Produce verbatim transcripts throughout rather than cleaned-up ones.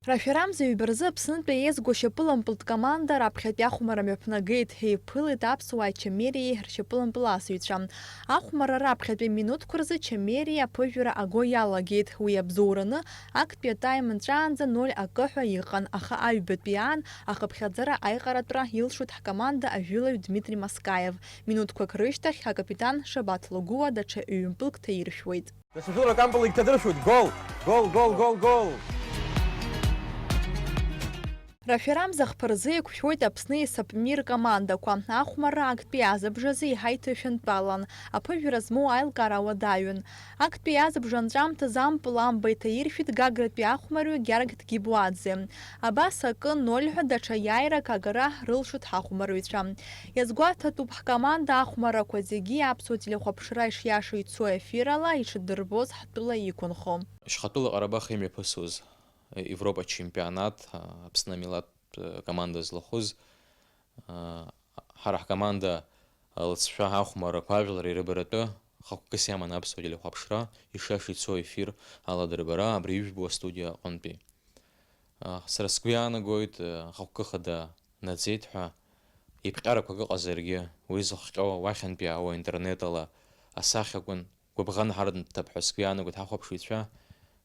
Рашәарамза ҩба рзы Аԥснытәи еизго ашьапылампылтә команда раԥхьатәи ахәмарра мҩаԥнагеит, еиԥылеит аԥсуаа Чамериеи ршьапылампыласыҩцәа. Ахәмарра раԥхьатәи минуҭқәа рзы Чамериа аԥыжәара аго иалагеит, уи абзоураны актәи атайм нҵәаанӡа ноль акы ҳәа иҟан, аха аҩбатәи аан ахыԥхьаӡара аиҟаратәра илшоит ҳкоманда ажәылаҩ Дмитри Маскаев. Минуҭқәак рышьҭахь акапитан Шабаҭ Лагәыуа даҽа ҩымпылк ҭаиршәуеит. Даҽа жәыларак ампылгьы ҭадыршәуеит. Гол! Гол, гол, гол, гол! Рашәарамза хԥа рзы еиқәшәоит Аԥсни Сапмир командақәа. Ахәмарра актәи азыбжазы еиҳа иҭышәынтәалан, аԥыжәара змоу аилкаара уадаҩын. Актәи азыбжа анҵәамҭазы ампыл амба иҭаиршәит Гагратәи ахәмарҩы Гьаргь Ҭгибуаӡе. Абас акы ноль ҳәа даҽа иааирак агара рылшоит ҳахәмарҩцәа. Иазгәаҭатәуп ҳкоманда ахәмаррақәа зегьы аԥсуа телехәаԥшра ишиаша ицо ефирала иҽадырбоз ҳтәыла иқәынхо. Шьхатәыла Ҟарабах имҩаԥысуаз Европа ачемпионат, Аԥсны амилаҭтә команда злахәыз, ҳара ҳкоманда лҵшәа ахәмаррақәа ажәлар ирыбаратәы хықәкыс иаман аԥсуа телехәаԥшра, ишиаша ицо ефир аладырбара абри ижәбо астудиа аҟынтәи. Сара сгәы иаанагоит, ахықәкы хада наӡеит ҳәа иԥҟьарақәак ыҟазаргьы, уи зыхҟьо уахьынтә иаауа интернет ала асахьакәын, гәыбӷан ҳарҭап ҳәа сгәы иаанагоит ҳахәаԥшыҩцәа,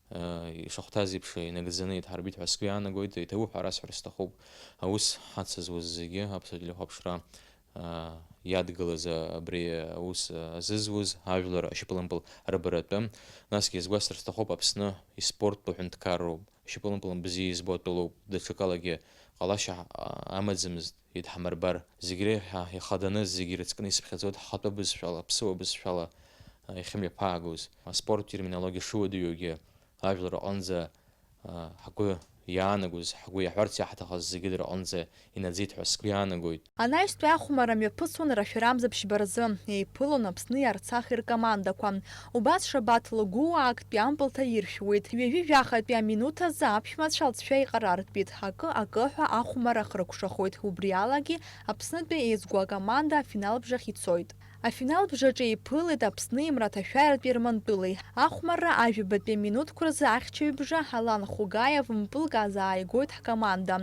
ишахәҭаз еиԥш инагӡаны идҳарбеит ҳәа сгәы иаанагоит, иҭабуп ҳәа расҳәар сҭахуп, аус ҳацызуаз зегьы аԥсуа телехәаԥшра иадгылаз абри аус азызуз ажәлар ашьапылампыл рыбаратәы, насгьы иазгәасҭар сҭахуп, Аԥсны испорттә ҳәынҭқарроуп, ашьапылампыл бзиа избо атәылоуп, даҽакалагьы ҟалашьа амаӡамызт идҳамырбар. Зегь реиҳа ихаданы, зегь ирыцкны исыԥхьаӡоит ҳхатәы бызшәала, аԥсуа бызшәала иахьымҩаԥаагоз. Аспорттә терминологиа шыуадаҩугьы, ажәлар аҟынӡа ҳгәы иаанагоз, ҳгәы иаҳәарц иаҳҭахыз зегьы дара рҟынӡа инаӡеит ҳәа сгәы иаанагоит. Анаҩстәи ахәмарра мҩаԥысуан рашәарамза ԥшьба рзы, еиԥылон Аԥсни Арцахи ркомандақәа. Убас Шабаҭ Лагәыуа актәи ампыл ҭаиршәуеит. Ҩажәи жәахатәи аминуҭ азы аԥшәмацәа алҵшәа иҟарартәит. Акы-акы ҳәа ахәмарра хыркәшахоит. Убри алагьы Аԥснытәи еизго акоманда афиналбжахь ицоит. Афиналбжаҿы еиԥылеит Аԥсни Мраҭашәаратәи Ермантәылеи. Ахәмарра ажәабатәи аминуҭқәа рзы ахьчаҩбжа Алан Хугаев мпылк азааигоит ҳкоманда.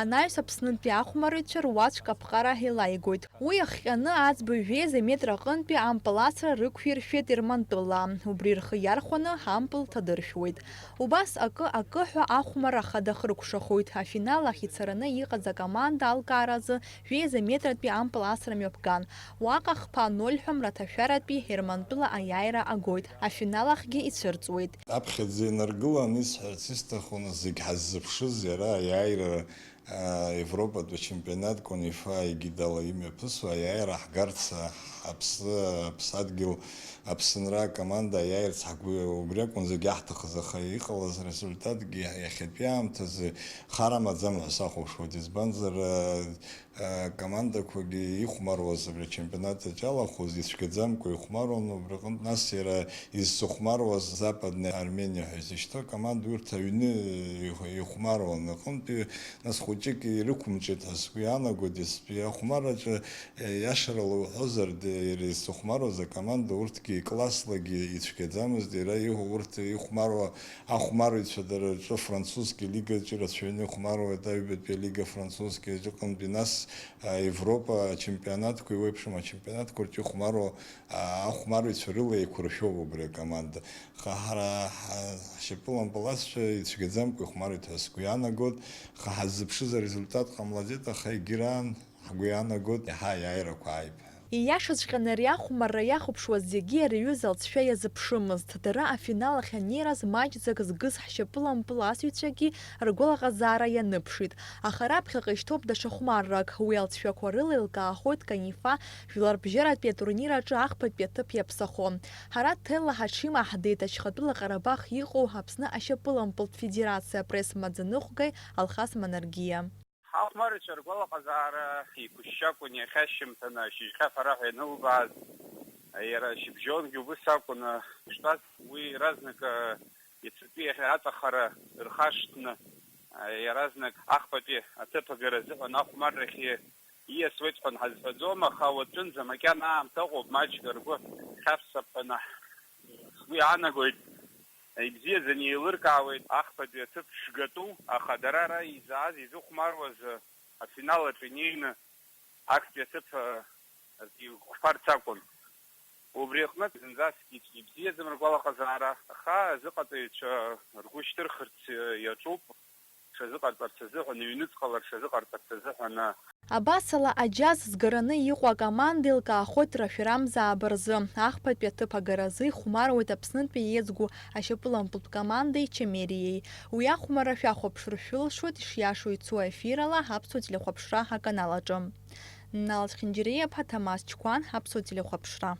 Анаҩс Аԥснынтәи ахәмарыҩцәа руаӡәк аԥҟара еилаигоит. Уи ахҟьаны аӡбаҩ жәеиза метр аҟынтәи ампыл асра рықәиршәеит Ермантәыла. Убри рхы иархәаны ампыл ҭадыршәуеит. Убас акы-акы ҳәа ахәмарра хада хыркәшахоит. Афинал ахь ицараны иҟаз акоманда алкааразы жәеиза метратәи ампыл асра мҩаԥган. Уаҟа хԥа ноль ҳәа Мраҭашәаратәи Ермантәыла аиааира агоит, афинал ахьгьы ицәырҵуеит. Аԥхьаӡа инаргылан, исҳәарц исҭаху, нас, зегь ҳаззыԥшыз иара аиааира, а, Европатә ачемпионат Конифа егидала имҩаԥысуа аиааира ҳгарц, а, ҳаԥсы, аԥсадгьыл, Аԥсынра акоманда аиааирц ҳгәы убри акәын зегь иаҳҭахыз, аха иҟалаз арезультатгьы иахьатәи аамҭазы хар амаӡам ҳәа сахәаԥшуеит, избанзар, а, Акомандақәагьы ихәмаруаз абри ачемпионат аҿы иалахәыз ицәгьаӡамкәа ихәмаруан, убри аҟынтә нас иара изцыхәмаруаз Западная Армения ҳәа изышьҭоу акоманда урҭ аҩны ихә-, ихәмаруан. Аҟынтәи нас хәыҷык ирықәымҿиеит ҳәа сгәы иаанагоит, ес-, ахәмарраҿы, е, иашарала уҳәозар, де-, иара изцыхәмаруаз акоманда урҭгьы класслагьы ицәгьаӡамызт, иара иҳәо урҭ ихәмаруа Ахәмарыҩцәа дара рҿы афранцузски лигаҿы ирацәаҩны ихәмаруеит аҩбатәи алига афранцузски аҿы, аҟынтәи нас, а, Европа ачемпионатқәа, еиуеиԥшым ачемпионатқәа рҿы ихәмаруа, а, ахәмарыҩцәа рыла еиқәыршәоуп убри акоманда. Аха ҳара ҳа-, ҳшьапылампыласцәа ицәгьаӡамкәа ихәмаруеит ҳәа сгәы иаанагоит. Аха ҳаззыԥшыз арезультат ҟамлаӡеит, аха егьираан ҳгәы иаанагоит иаҳа аиааирақәа ааип ҳәа. Ииашаҵәҟьаны ари ахәмарра иахәаԥшуаз зегьы ари аҩыза алҵшәа иазыԥшымызт. Дара афинал ахь анеираз маҷӡак згыз ҳшьапылампыласыҩцәагьы ргәалаҟазаара ианыԥшит. Аха раԥхьаҟа ишьҭоуп даҽа хәмаррак. Уи алҵшәақәа рыла еилкаахоит Конифа жәларбжьаратәи атурнир аҿы ахԥатәи аҭыԥ иаԥсахо. Ҳара ҭелла ҳаҽимаҳдеит Ашьхатәыла Ҟарабах иҟоу Аԥсны ашьапылампылтә федерациа апресс-маӡаныҟәгаҩ Алхас Манаргиа. Ҳахәмарыҩцәа ргәалаҟазаара еиқәышьшьы акәын иахьа ашьжьымҭаны ашьыжьхьафара ҳәа ианылбааз, иара шьыбжьонгьы убыс акәын, иштәаз, уи иаразнак, иацатәи иахьа аҵахара рхашҭны, иаразнак ахԥатәи аҭыԥ агара азыҳәан ахәмаррахь ииасуеит ҳәа ҳазҳәаӡом, аха уаҵәынӡа макьана аамҭа ыҟоуп, маҷк ргәы хьаԥсап ҳәа сгәы иаанагоит. ибзиаӡаны еилыркаауеит ахԥатәи аҭыԥ шгатәу, аха дара ара изааз изыхәмаруаз, афинал аҿы инеины актәи аҭыԥ, а, еиқәԥарц акәын. Убри аҟнытә зынӡаск ицә-, ибзиаӡам ргәалаҟазаара, аха азыҟаҵаҩцәа ргәы шьҭырхырц, э, иаҿуп, рҽазыҟарҵарц азыҳәан, ҩнуҵҟала рҽазыҟарҵарц азыҳәан, а, Абасала, аџьаз згараны иҟоу акоманда еилкаахоит рашәарамзааб рзы. Ахԥатәи аҭыԥ агаразы ихәмаруеит Аԥснытәи еизгоу ашьапылампылтә командеи Чамериеи. Уи ахәмарра шәахәаԥшыр шәылшоит ишиашоу ицо ефирала Аԥсуа телехәаԥшра аканал аҿы. Нал Чхинџьариа-иԥа, Ҭамаз Чқәан, Аԥсуа телехәаԥшра.